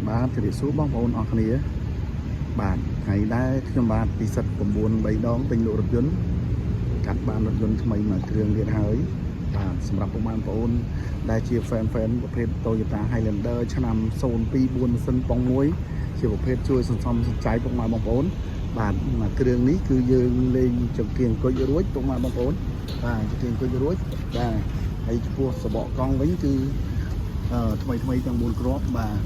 បាទជម្រាបសួរបងប្អូនអរគ្នាបាទថ្ងៃដែរខ្ញុំបាទពិសិដ្ឋ9 3ដងទិញលក់រថយន្តកាត់បានរថយន្តថ្មីមួយគ្រឿងទៀតហើយបាទសម្រាប់ពុកម៉ែបងប្អូនដែលជា fan fan ប្រភេទ Toyota Highlander ឆ្នាំ024ម៉ាស៊ីនប៉ុងមួយជាប្រភេទជួយសន្សំសំចៃពុកម៉ែបងប្អូនបាទមួយគ្រឿងនេះគឺយើងលេងចង្គៀងគុជរួចពុកម៉ែបងប្អូនបាទចង្គៀងគុជរួចបាទហើយចំពោះសបកកង់វិញគឺថ្មីថ្មីទាំង4គ្រាប់បាទ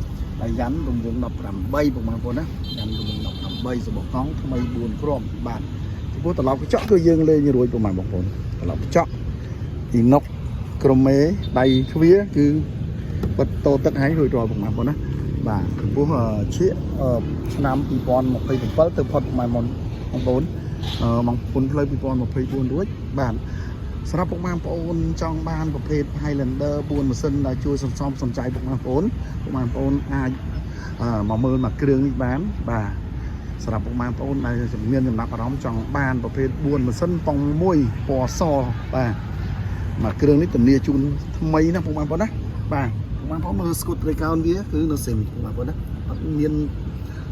ហើយយ៉ាន់រង្វង់18ពុកម៉ែបងប្អូនណាយ៉ាន់រង្វង់18សបកកង់ថ្មី4គ្រាប់បាទចំពោះត្រឡប់កញ្ចក់គឺយើងលេងរួចពុកម៉ែបងប្អូនត្រឡប់កញ្ចក់អ៊ីណុកក្រុមមេដៃទ្វារគឺបិទតោទឹកហើយរួចរាល់ពុកម៉ែបងប្អូនណាបាទចំពោះឈៀកឆ្នាំ2027ទៅផុតពុកម៉ែបងប្អូនបងពុនផ្លូវ2024រួចបាទសម្រាប់ពុកម៉ែបងប្អូនចង់បានប្រភេទ Highlander 4ម៉ាស៊ីនដែលជួយសន្សំសំចៃពុកម៉ែបងប្អូនពុកម៉ែបងប្អូនអាចមកមើលមួយគ្រឿងនេះបានបាទសម្រាប់ពុកម៉ែបងប្អូនដែលមានចំណាប់អារម្មណ៍ចង់បានប្រភេទ4ម៉ាស៊ីនប៉ុង1ពណ៌សបាទមួយគ្រឿងនេះធានាជូនថ្មីណាពុកម៉ែបងប្អូនណាបាទពុកម៉ែបងប្អូនមើលស្គុតត្រីកោណវាគឺនៅសិមពុកម៉ែបងប្អូនណាអត់មាន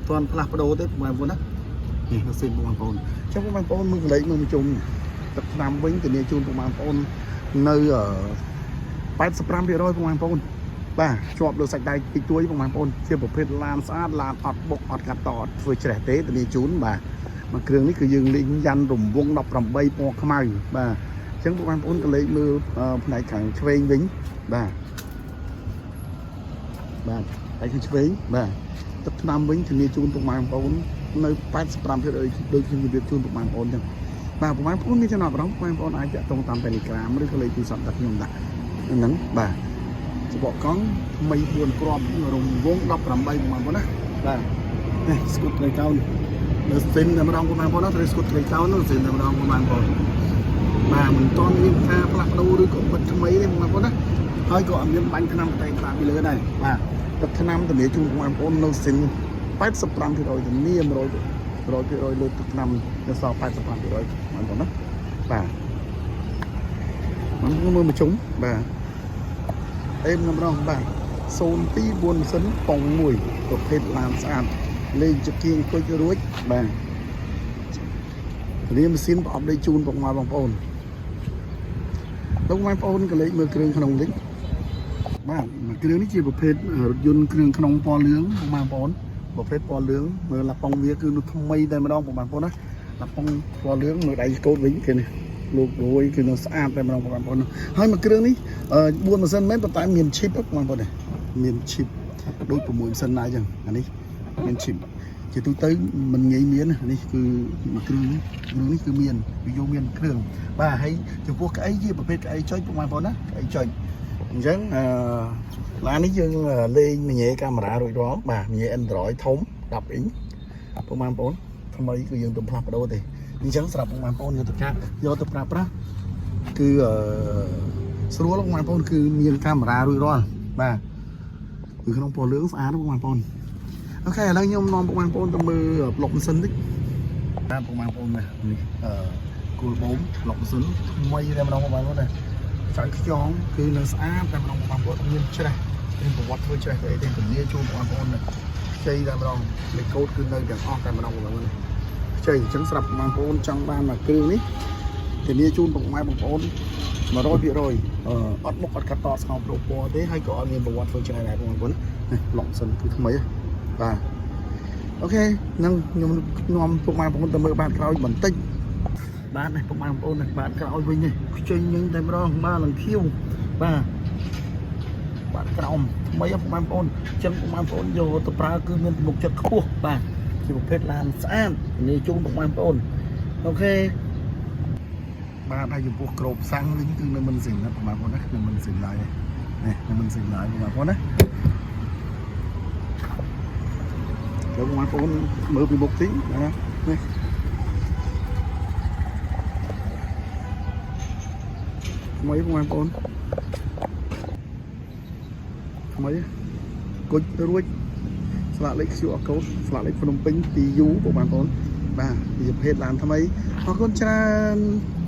ទាន់ផ្លាស់ប្ដូរទេពុកម៉ែបងប្អូនណានេះនៅសិមពុកម៉ែបងប្អូនអញ្ចឹងពុកម៉ែបងប្អូនមើលកលេចមើលមកជុំទឹកថ្នាំវិញធានាជូនពុកម៉ែបងប្អូននៅ85%ពុកម៉ែបងប្អូនបាទជាប់លើសាច់ដៃតិចតួចពុកម៉ែបងប្អូនជាប្រភេទឡានស្អាតឡានអត់បុកអត់កាត់តអត់ធ្វើច្រេះទេធានាជូនបាទមួយគ្រឿងនេះគឺយើងលេងយ៉ាន់រង្វង់18ពណ៌ខ្មៅបាទអញ្ចឹងពុកម៉ែបងប្អូនក៏លេខមើលផ្នែកខាងឆ្វេងវិញបាទបាទផ្នែកខាងឆ្វេងបាទទឹកថ្នាំវិញធានាជូនពុកម៉ែបងប្អូននៅ85%ដូចខ្ញុំជម្រាបជូនពុកម៉ែបងប្អូនអញ្ចឹងបាទពុកម៉ែបងប្អូនមានចំណាប់អារម្មណ៍ពុកម៉ែបងប្អូនអាចតាក់ទងតាម Telegram ឬក៏លេខទូរស័ព្ទដល់ខ្ញុំដែរហ្នឹងបាទសបកកង់ថ្មី4គ្រាប់រង្វង់18ពុកម៉ែបងប្អូនណាបាទនេះស្គុតត្រីកោណនៅស្ទីនតែម្ដងពុកម៉ែបងប្អូនណាត្រីស្គុតត្រីកោណនៅស្ទីនតែម្ដងពុកម៉ែបងប្អូនបាទមិនទាន់មានការផ្លាស់ប្ដូរឬក៏បិទថ្មីទេពុកម៉ែបងប្អូនណាហើយក៏អត់មានបាញ់ថ្នាំតែខ្លាពីលើដែរបាទទឹកថ្នាំធានាជូនពុកម៉ែបងប្អូននៅស្ទីន85%ធានា100 100%លើទឹកថ្នាំនៅសល់85%បងប្អូនណាបាទមកមើលមកជុំបាទអេមម្ដងបាទ024ម៉ាស៊ីនប៉ុង1ប្រភេទឡានស្អាតលេងចង្គៀងគុជរួចបាទធានាម៉ាស៊ីនប្រអប់លេខជូនពុកម៉ែបងប្អូនលោកម៉ែបងប្អូនក៏លេខមើលគ្រឿងក្នុងតិចបាទមួយគ្រឿងនេះជាប្រភេទរថយន្តគ្រឿងក្នុងពណ៌លឿងពុកម៉ែបងប្អូនប្រភេទពណ៌លឿងមើលឡាប៉ុងវាគឺនៅថ្មីតែម្ដងពុកម៉ែបងប្អូនណាឡាប៉ុងពណ៌លឿងមើលដៃកូតវិញគេនេះលោករួយគឺនៅស្អាតតែម្ដងបងប្អូនហើយមួយគ្រឿងនេះ4ម៉ាស៊ីនមែនប៉ុន្តែមាន chip បងប្អូននេះមាន chip ដូច6ម៉ាស៊ីនណាអញ្ចឹងអានេះមាន chip ជាទូទៅមិនងាយមាននេះគឺមួយគ្រឿងនេះគ្រឿងនេះគឺមានវាយកមានគ្រឿងបាទហើយចំពោះក្អីជាប្រភេទក្អីចុចបងប្អូនណាក្អីចុចអញ្ចឹងអឺឡាននេះយើងលេងមញ៉េកាមេរ៉ារួចរាល់បាទមញ៉េ Android ធំ10អ៊ីងបងប្អូនថ្មីគឺយើងទៅផ្លាស់ប្ដូរទេអញ្ចឹងសម្រាប់បងប្អូនយកទៅកាយកទៅប្រើប្រាស់គឺអឺស្រួលបងប្អូនគឺមានកាមេរ៉ារួចរាល់បាទគឺក្នុងពណ៌លឿងស្អាតបងប្អូន OK ឥឡូវខ្ញុំនាំបងប្អូនទៅមើលប្លុកម៉ាស៊ីនតិចបាទបងប្អូនណានេះអឺគូលបូមប្លុកម៉ាស៊ីនថ្មីតែម្ដងបងប្អូនណាចៅខ្យងគឺនៅស្អាតតែម្ដងបងប្អូនមានច្រេះមានប្រវត្តិធ្វើច្រេះទៅអីទេធានាជូនបងប្អូនណាខ្ចីតែម្ដងលេខកូដគឺនៅទាំងអស់តែម្ដងបងប្អូនណាខ្ចីអញ្ចឹងស្រាប់បងប្អូនចង់បានមួយគ្រឿងនេះធានាជូនពុកម៉ែបងប្អូន100%អឺអត់បុកអត់កាត់តស្ងោប្រូពណ៌ទេហើយក៏អត់មានប្រវត្តិធ្វើច្រេះដែរបងប្អូនណាប្លុកម៉ាស៊ីនគឺថ្មីបាទ OK នឹងខ្ញុំនាំពុកម៉ែបងប្អូនទៅមើលបាទក្រោយបន្តិចបាទនេះពុកម៉ែបងប្អូននេះបាទក្រោយវិញនេះខ្ចីញញតែម្ដងបាទឡើងខៀវបាទបាទក្រោមថ្មីពុកម៉ែបងប្អូនអញ្ចឹងពុកម៉ែបងប្អូនយកទៅប្រើគឺមានទំនុកចិត្តខ្ពស់បាទជាប្រភេទឡានស្អាតនេះជូនពុកម៉ែបងប្អូន OK បាទហើយចំពោះក្របសាំងវិញគឺនៅមិនសិញណាពុកម៉ែបងប្អូនណានៅមិនសិញឡើយនេះនៅមិនសិញឡើយពុកម៉ែបងប្អូនណាលោកបងប្អូនមើលពីមុខតិចណានេះថ្មីបងប្អូនថ្មីគុជរួចស្លាកលេខ QR code ស្លាកលេខភ្នំពេញ 2U បងប្អូនបាទជាប្រភេទឡានថ្មីអរគុណច្រើន។